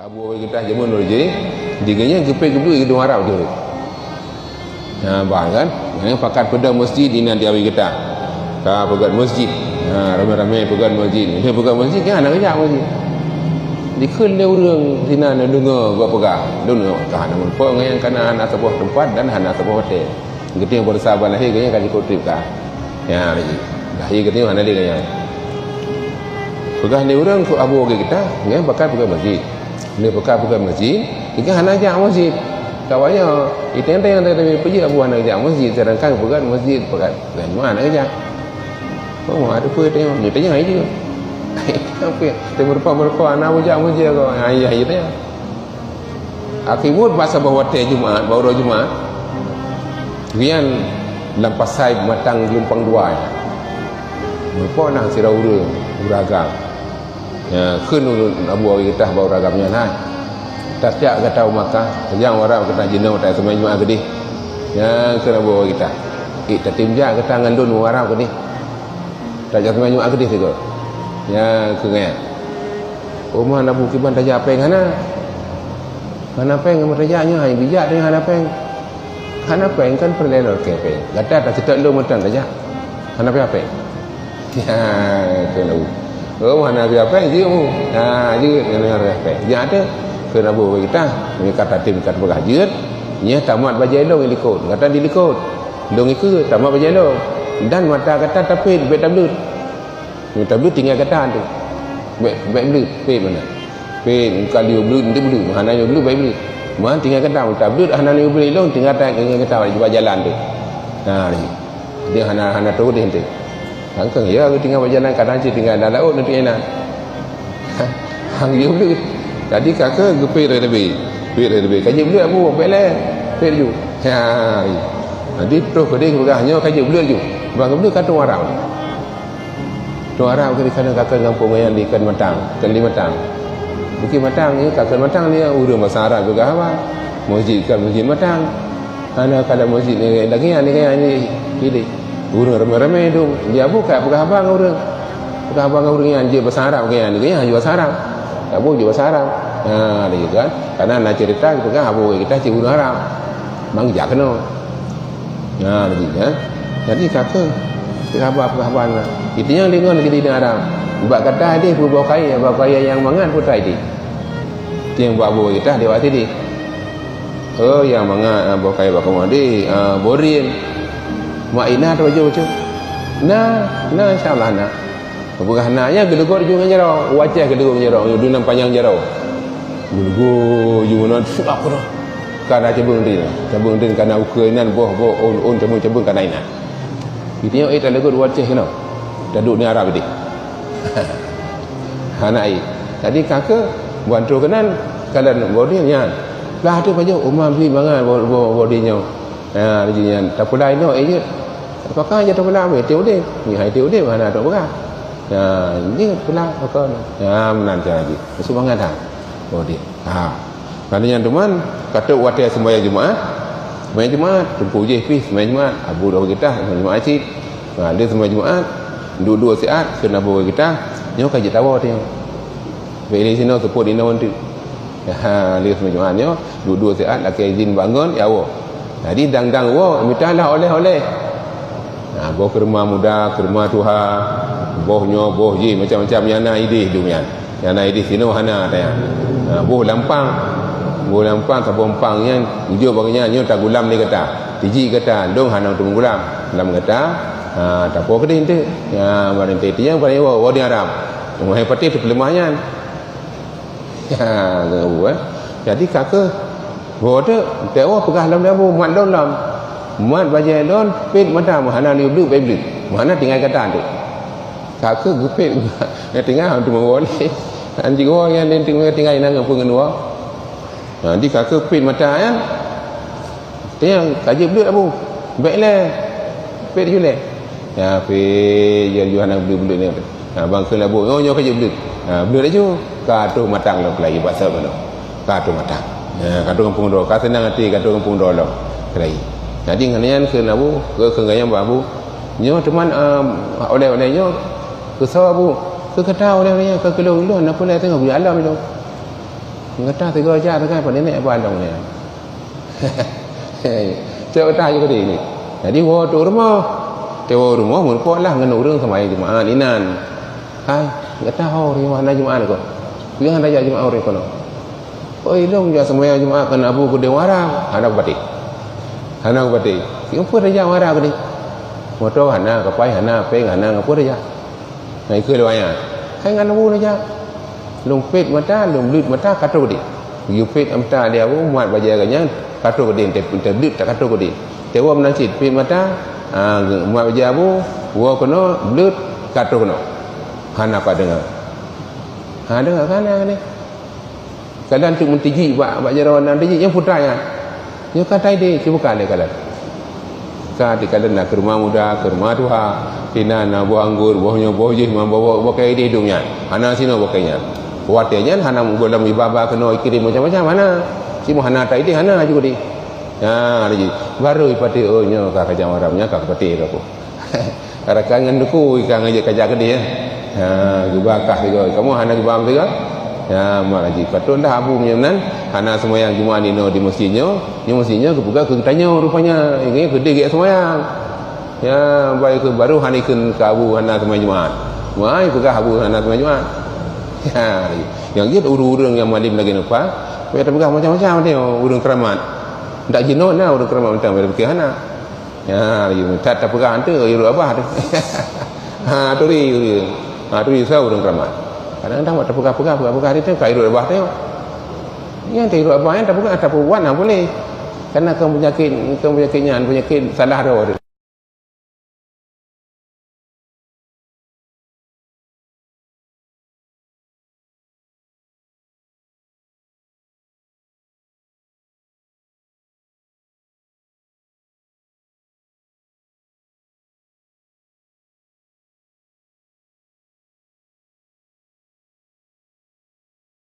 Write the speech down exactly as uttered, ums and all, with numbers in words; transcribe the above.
Abu Awai Geutah jameun lom jih, di geuh nyan geupék geubeuet keu ureueng Arab jih. Ha, bah kan? Nyan pakat peudong masjid inan di Awai Geutah. Ka peugöt masjid. Ha, ramé-ramé peugöt masjid. Dia peugöt masjid, kan hana geujak masjid. Dikheun lé ureueng sinan deungoe geupeugah, "Lôn ka hana meurumpok ngon nyang kana hana saboh teumpat dan hana saboh watèe." Geutanyoe baroesa ban lahé, geutanyoe ka jikôt trép ka. Nyan lagèe. Lahé geutanyoe hana lé geutanyoe. Peugah lé ureueng keu Abu Awai Geutah, nyan pakat peugöt masjid. Lé pakat peugöt masjid, geutanyoe hana jak masjid. Ka awaknyoe, iteng-teng nyang teubiet peujeuet Abu hana jak masjid, seudangkan peugöt masjid, peugöt, peugöt Jumat hana geujak. Oh, ada peue teuh, nyoe teuh nyang jeuet. Apa ya? Teuh meurumpok-meurumpok, hana Abu jak masjid kok. Ha, iya, iya teuh. Akhé buet bak saboh watèe Jumat, bak uroe Jumat, nyan lam pasai Matang Geulumpang Dua nyan. Meurumpok na sidroe ureueng, ureueng agam. Ya, kheun ureueng Abu Awai Geutah bak ureueng agam nyan, "Hai, tajak gata u Makkah, tajak u Arab gata jinoe tajak seumayang Jumat keudeh." Ya, kheun Abu Awai Geutah, "Eh, tatem jak gata ngon lôn u Arab keudeh. Tajak seumayang Jumat keudeh sigoe." Ya, kheun nyan. Umat Abu kiban tajak péng hana. Hana péng, meurajak nyoe hai bijak teuh hana péng. Hana péng kan peureulèe lôn keu péng. Gata taseutôt lôn mantong tajak. Hana péng-péng. Ya, keu lôn. Oh, hana péng-péng jeuet mu. Ha, jeuet hana péng. Jak teuh keu Abu Awai Geutah. Meunyoe ka tatem ka tapeugah jeuet, nyoe tamat bajèe lôn di likôt. Gata di likôt. Lôn ikôt tamat bajèe lôn. Dan mata gata tapét bèk tableuet. Meunyoe tableuet tinggai gata teuh. Bèk, bèk bleuet, pét meunan. Pét, ka lheueh bleuet, eunteuk bleuet. Hana lheueh bleuet, bèk bleuet. Meuhan tinggai gata, meunyoe tableuet hana lheueh bleuet lôn, tinggai ta-, tinggai gata bak jalan teuh. Nah, ni. Dia hana, hana trôh deh teuh. Sangkeueng, ya, tinggai bak jalan, kadang cit tinggai dalam laôt, eunteuk inan. Hang lheueh bleuet. Jadi, ka keuh geupét rot leubeh. Pét rot leubeh. Ka jeuet bleuet, Abu, pét lé. Pét ju. Ya. Jadi, trôh keudeh peugah nyoe ka jeuet bleuet ju. Ban geubeuet ka tueng Arab. Tueng Arab keu dikheun ka kheun gampông nyan dikheun Matang, kheun di Matang. Bukét Matang nyoe ka kheun Matang nyoe ureueng basa Arab peugah haba. Masjid ka masjid Matang. Hana ka ada masjid lagèe nyan, lagèe nyan, lagèe nyan, pilih. Ureueng ramé-ramé dum. Dia buka peugah haba ngon ureueng. Peugah haba ngon ureueng nyan jeuet basa Arab, ngon nyan, ngon nyan jeuet basa Arab. Ka boh jeuet basa Arab. Ha, lagèe kan. Karena na cerita peugah haba kita cit ureueng Arab. Mang jak keunoe. Nah, jadi, ya. Jadi, ka keuh, peugah haba, peugah haba na. Itu nyang deungon lagèe di Arab. Bak gata deh, peue boh kayèe, boh kayèe nyang mangat peue tai deh. Tieng bak boh gata deh, bak deh. Oh, nyang mangat, ah, boh kayèe bak kamoe deh, ah, boh rien. Mak Ina tu baju macam. Nah, nah, insya Allah na. Peugah na, nyan geulegot ju ngon jaroe, u Aceh geulegot ngon jaroe, u Dunan Panyang jaroe. Geulegot ju meunan, sudah keunoe. Ka na cabeueng drin, cabeueng drin ka na ukeue inan, boh, boh, ôn, ôn, cabeueng, cabeueng ka na inan. Geutanyoe, eh, talegot u Aceh keunoe. Taduek di Arab deh. Hana ai. Jadi ka keuh, ban troh keunan, kalon boh deh nyan. Plah tu pajoh, uma bit mangat boh, boh, boh deh nyoe. Ha, laju nyan tapula inoe, eh, jeuet. Pakon jak tapula, meuti udép. Nyoe hai ti udép, hana tapeugah. Ha, jeuet pula pakon. Ha, meunan cara jih. Seumangat that. Oh, dia. Ha. Lalu nyan teuma, ka trôk watèe seumayang Jumat. Seumayang Jumat, teungku jéh pih seumayang Jumat. Abu dah beugitah seumayang Jumat cit. Ha, lheueh seumayang Jumat, duek-duek siat, kheun Abu beugitah. Nyoe ka jeuet tawoe teuh nyoe. Bèk lé sinoe seupôt inoe teuk. Ha, lheueh seumayang Jumat nyoe, duek-duek siat, lakèe izin bangon, ya woe. Jadi, dang-dang woe, mita lah oleh-oleh. Ha, boh keureuma muda, keureuma tuha, boh nyoe, boh jih, macam-macam nyang na idéh dum nyan. Nyang na idéh sinoe hana, tanya. Ha, boh lampang. Boh lampang, saboh empang nyan, ujoe bak nyan, nyoe tagulam lé gata. Tiji gata, dong hana teumeugulam. Lam gata, ha, tapo keudéh enteuk. Ha, barang teuti nyang paléng woe, woe di haram. Teuma hai patéh teupeuleumah nyan. Ha, geubu, eh. Jadi, ka keuh, woe teuk, teuk woe peugah lom lé Abu, mat lom lom. Mat bajèe lôn, pét mata, meuhana ni bleuk, bèk bleuk. Meuhana tinggai gata teuk. Ka keuh geupét, tinggai, hana teuma woe lé. Anjing woe nyan, tinggai, tinggai, nang peue ngon woe. Ha, di ka keuh pét mata nyan. Teunyang ka jeuet bleut Abu. Bèk lé. Pét ju lé. Ya, pét ju, ju hana bleut-bleut nyan. Ha, bang kheun Abu, "Oh, nyoe ka jeuet bleut." Ha, bleut laju. Ka troh matang lom keulayi bak saboh nyoe. Ka troh matang. Ha, ka troh gampông droe. Ka seunang até, ka troh gampông droe lom keulayi. Jadi, ngon nyan kheun Abu, keu, kheun gayang bak Abu. Nyoe teuma, em, oleh-oleh nyoe. Keu soe Abu? Keu gata oleh-oleh nyoe, keu lôn, lôn, na peue lé teungoh bri alam lôn. Gata sigoe jak sagai pat nenek ba lôn nyan. Cok gata ju keudeh ni. Jadi woe teuh rumoh. Teuh woe rumoh meureumpok lah ngon ureuëng seumayang Jumaat inan. Hai, gata ho rumoh hana Jumaat ko. Pian hana jak Jumaat ureuëng kono. Oi, lôn jak seumayang Jumaat keu Abu keudeh wara. Hana kupatéh. Hana kupatéh. Siumpeur tajak wara keudeh. Moto hana, kapai hana, péng hana, ngon peue tajak. Nah, ikeu lôn ayat. Hai ngon Abu tajak. Lôn pet mata, lôn bleut mata, ka troh keudeh. Geupet mata lé Abu, muat bajée geuh nyan, ka troh keudeh, teuh, teuh bleut, ka troh keudeh. Teuh woe meunan cit, pet mata, ah, muat bajée Abu, woe keunoe, bleut, ka troh keunoe. Hana pat deungoe. Ha, deungoe ka na ni. Kadang tu meutijik bak, bak jaroe nan tijik, nyang putra nyan. Nyoe ka tai deh, cuba ka lé kalon. Ka dikalon na keu rumoh muda, keu rumoh tuha. Sinan na boh anggor, boh nyoe, boh jih, boh, boh, boh kayèe di hidong nyan. Hana sinoe boh kayèe nyan. Watèe nyan hana gohlom iba-ba keunoe ikirém macam-macam, hana. Sinoe hana tai deh, hana laju deh. Ha, laju. Baru ipatéh, oh, nyoe ka kajam haram, nyoe ka kupatéh ka ku. Rakan ngon duku ikan aja kajak keudeh, eh. Ha, geuba kah sigoe. Kamoe hana geuba sigoe. Ya, mak haji. Patut dah Abu meunyoe nan hana seumayang Jumaat inoe di meuseujid nyoe. Nyoe meuseujid nyoe geupeugah keu geutanyoe rupanya. Ingat keudeh geuh seumayang. Ya, baik ke baru hana ikheun keu Abu hana seumayang Jumaat. Wah, peugah Abu hana seumayang Jumaat. Ya, nyang jeuet ureuëng-ureuëng nyang malem lagèe nyoe, payah tapeugah macam-macam teuh ureuëng keuramat. Ndak jinoe na ureuëng keuramat mantong, tapi hana. Ya, laju that tapeugah hantu, yue rot babah tu. Ha, turi, turi. Ha, turi sa ureuëng keuramat. Kadang-kadang buat tapeugah-peugah, peugah-peugah hari tu, ka yue rot babah tu. Nyang yue rot babah nyan tapeugah, tapeubuet hana boleh. Karena keu penyakit, keu penyakit nyan, penyakit salah droe tu.